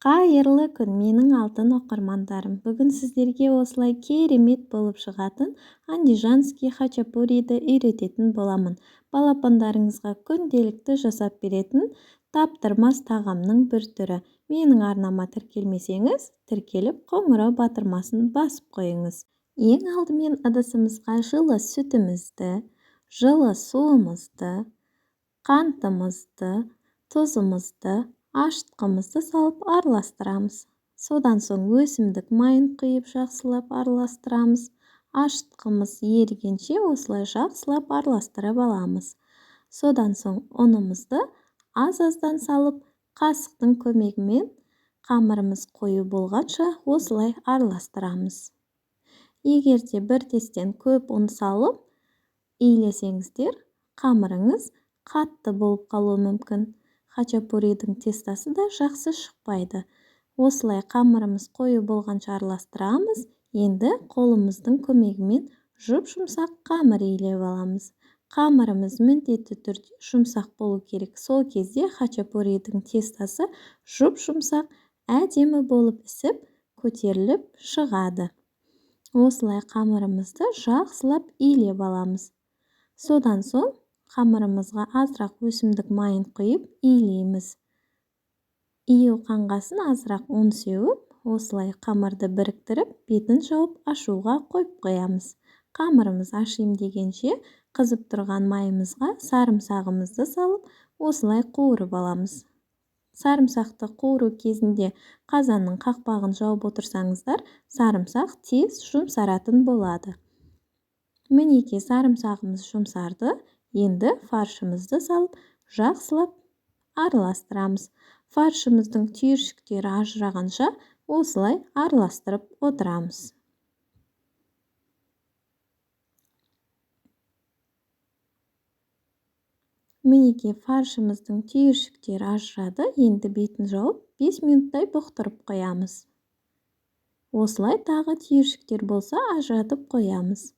Қайырлы күн, менің алтын оқырмандарым. Бүгін сіздерге осылай керемет болып шығатын андижанский хачапуриді үйрететін боламын. Балапандарыңызға күнделікті жасап беретін таптырмас тағамның бір түрі. Менің арнама тіркелмесеңіз, тіркеліп қоңырау батырмасын басып қойыңыз. Ең алдымен ыдысымызға жылы сүтімізді, жылы суымызды, қантымызды, тұзымызды, ашытқымызды салып араластырамыз. Содан соң өсімдік майын құйып жақсылап араластырамыз. Ашытқымыз ерігенше осылай жақсылап араластырып аламыз. Содан соң ұнымызды аз-аздан салып, қасықтың көмегімен қамырымыз қою болғанша осылай араластырамыз. Егер де бір тестен көп ұн салып илесеңіздер, қамырыңыз қатты болып қалуы мүмкін. Хачапуридің тестасы да жақсы шықпайды. Осылай қамырымыз қою болғанша араластырамыз. Енді қолымыздың көмегімен жұп-жұмсақ қамыр илеп аламыз. Қамырымыз міндетті түрде жұмсақ болу керек. Сол кезде хачапуридің тестасы жұп-жұмсақ, әдемі болып ісіп, көтеріліп шығады. Осылай қамырымызды жақсылап илеп аламыз. Содан соң қамырымызға азырақ өсімдік майын құйып илейміз. Ию қанғасын азырақ ұн сеуіп, осылай қамырды біріктіріп, бетін жауып ашуға қойып қоямыз. Қамырымыз ашиым дегенше, қызып тұрған майымызға сарымсағымызды салып, осылай қуырып аламыз. Сарымсақты қуыру кезінде қазанның қақпағын жауып отырсаңыздар, сарымсақ тез жұмсаратын болады. Мінекей сарымсағымыз жұмсарды. Енді фаршымызды салып, жақсылап араластырамыз. Фаршымыздың түйіршіктері ажырағанша осылай араластырып отырамыз. Мінекей фаршымыздың түйіршіктері ажырады. Енді бетін жауып, 5 минуттай бұқтырып қоямыз. Осылай тағы түйіршіктер болса ажыратып қоямыз.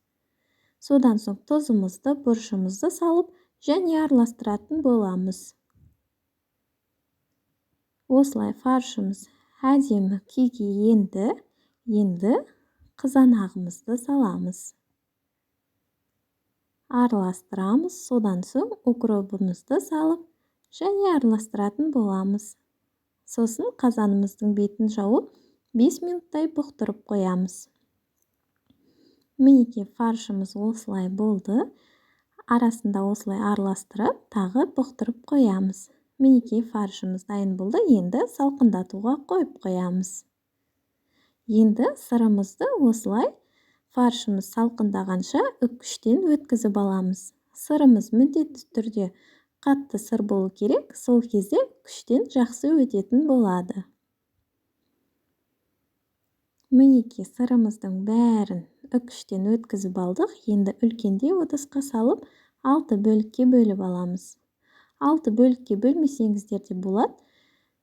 Содан соң тұзымызды, бұрышымызды салып, және араластыратын боламыз. Осылай фаршымыз әдемі күйге енді, енді қызанағымызды саламыз. Араластырамыз, содан соң укробымызды салып, және араластыратын боламыз. Сосын қазанымыздың бетін жауып, 5 минуттай бұқтырып қоямыз. Мінекей фаршымыз осылай болды. Арасында осылай араластырып, тағы бұқтырып қоямыз. Мінекей фаршымыз дайын болды. Енді салқындатуға қойып қоямыз. Енді сырымызды осылай фаршымыз салқындағанша үккіштен өткізіп аламыз. Сырымыз міндетті түрде қатты сыр болу керек, сол кезде үккіштен жақсы өтетін болады. Мінекей сырымыздың бәрін үккіштен өткізіп алдық. Енді үлкендеу ыдысқа салып, 6 бөлікке бөліп аламыз. 6 бөлікке бөлмесеңіздер де болады.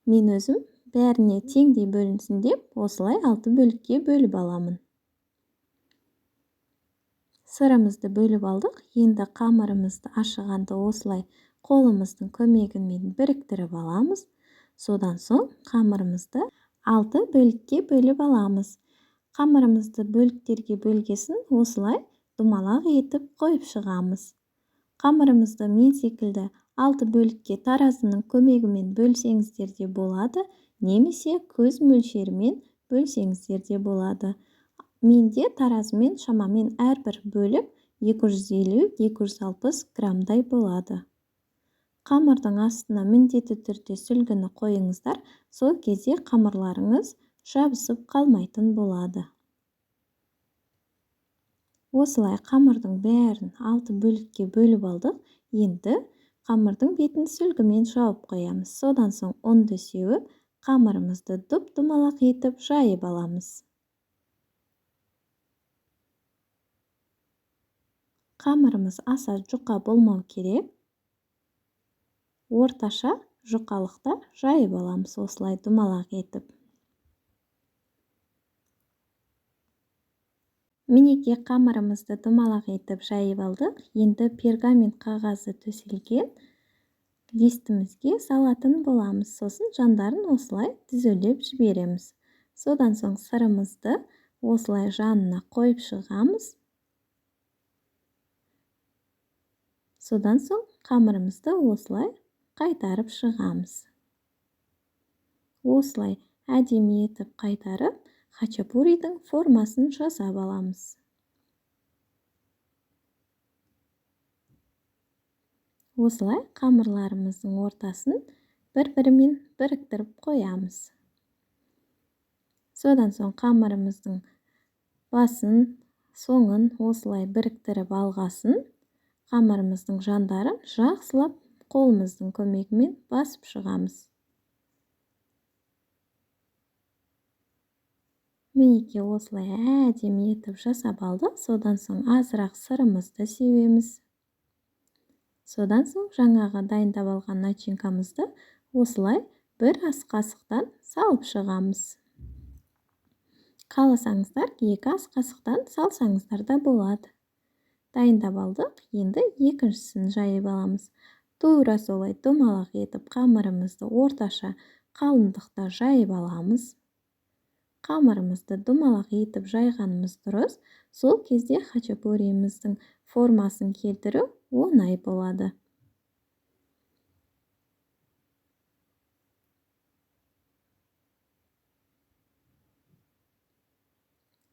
Мен өзім бәріне теңдей бөлінсін деп осылай 6 бөлікке бөліп аламын. Сырымызды бөліп алдық. Енді қамырымызды ашығанды осылай қолымыздың көмегімен біріктіріп аламыз. Содан соң қамырымызды 6 бөлікке бөліп аламыз. Қамырымызды бөліктерге бөлгесін осылай домалақ етіп қойып шығамыз. Қамырымызды мен секілді 6 бөлікке таразының көмегімен бөлсеңіздер де болады, немесе көз мөлшерімен бөлсеңіздер де болады. Менде таразымен шамамен әрбір бөлік 250-260 граммдай болады. Қамырдың астына міндетті түрде сүлгіні қойыңыздар, сол кезде қамырларыңыз жабысып қалмайтын болады. Осылай қамырдың бәрін 6 бөлікке бөліп алдық. Енді қамырдың бетін сүлгімен жауып қоямыз. Содан соң ұнды сеуіп, қамырымызды дұп-домалақ етіп жайып аламыз. Қамырымыз аса жұқа болмау керек. Орташа жұқалықта жайып аламыз осылай домалақ етіп. Мінекей қамырымызды домалақ етіп жайып алдық. Енді пергамент қағазы төселген Листімізге салатын боламыз. Сосын жандарын осылай түзулеп жібереміз. Содан соң сырымызды осылай жанына қойып шығамыз. Содан соң қамырымызды осылай қайтарып шығамыз. Осылай әдемі етіп қайтарып, хачапуридің формасын жасап аламыз. Осылай қамырларымыздың ортасын бір-бірімен біріктіріп қоямыз. Содан соң қамырымыздың басын, соңын осылай біріктіріп алғасын, қамырымыздың жандарын жақсылап қолымыздың көмегімен басып шығамыз. Мінекей осылай әдемі етіп жасап алдық. Содан соң азырақ сырымызды себеміз. Содан соң жаңағы дайындап алған начинкамызды осылай бір ас қасықтан салып шығамыз. Қаласаңыздар 2 ас қасықтан салсаңыздар да болады. Дайындап алдық, енді екіншісін жайып аламыз. Тура солай домалақ етіп қамырымызды орташа қалыңдықта жайып аламыз. Қамырымызды домалақ етіп жайғанымыз дұрыс, сол кезде хачапуриміздің формасын келтіру оңай болады.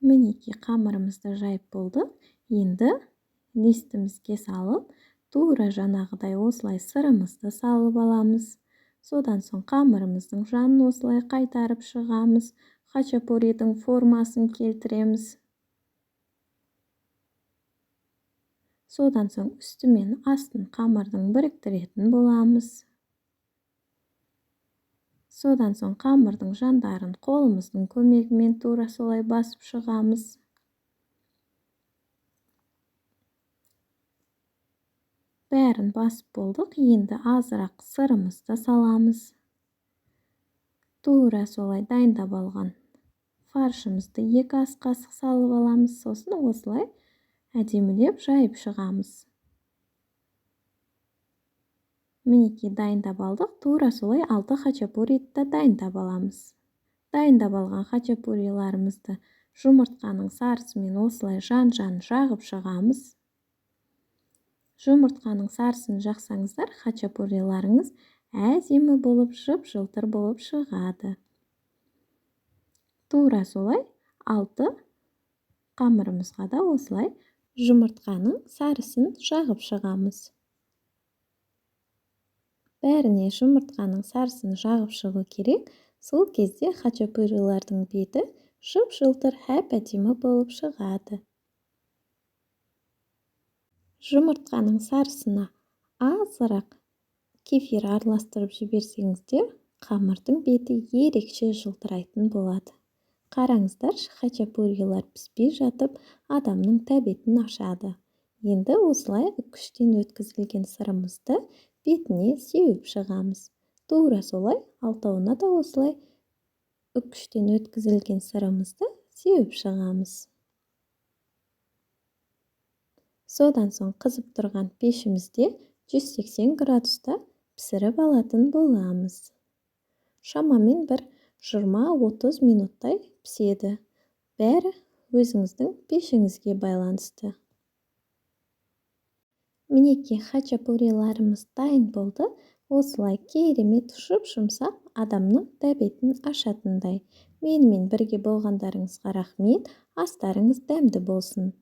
Мінекей қамырымызды жайып болдық. Енді листімізге салып, тура жаңағыдай осылай сырымызды салып аламыз. Содан соң қамырымыздың жанын осылай қайтарып шығамыз. Хачапуридің формасын келтіреміз. Содан соң үсті мен астын қамырдың біріктіретін боламыз. Содан соң қамырдың жандарын қолымыздың көмегімен тура солай басып шығамыз. Бәрін басып болдық, енді азырақ сырымызды саламыз. Тура солай дайындап алған фаршымызды 2 ас қасық салып аламыз. Сосын осылай әдемілеп жайып шығамыз. Мінекей дайындап алдық, тура солай 6 хачапуриді дайындап аламыз. Дайындап алған хачапуриларымызды жұмыртқаның сарысымен осылай жан-жан жағып шығамыз. Жұмыртқаның сарысын жақсаңыздар, хачапуриларыңыз әдемі болып жып-жылтыр болып шығады. Тура солай 6 қамырымызға да осылай жұмыртқаның сарысын жағып шығамыз. Бәріне жұмыртқаның сарысын жағып шығу керек. Сол кезде хачапурилардың беті жып-жылтыр әп-әдемі болып шығады. Жұмыртқаның сарысына азырақ кефир араластырып жіберсеңіздер, қамырдың беті ерекше жылтырайтын болады. Қараңыздаршы, хачапурилар піспей жатып адамның тәбетін ашады. Енді осылай үккіштен өткізілген сырымызды бетіне сеуіп шығамыз. Тура солай алтауына да осылай үккіштен өткізілген сырымызды сеуіп шығамыз. Содан соң қызып тұрған пешімізде 180 градуста пісіріп алатын боламыз. Шамамен бір 20-30 минуттай піседі. Бәрі өзіңіздің пешіңізге байланысты. Мінекей хачапуриларымыз дайын болды. Осылай керемет жұп-жұмсақ, адамның тәбетін ашатындай. Менімен бірге болғандарыңызға рахмет. Астарыңыз дәмді болсын.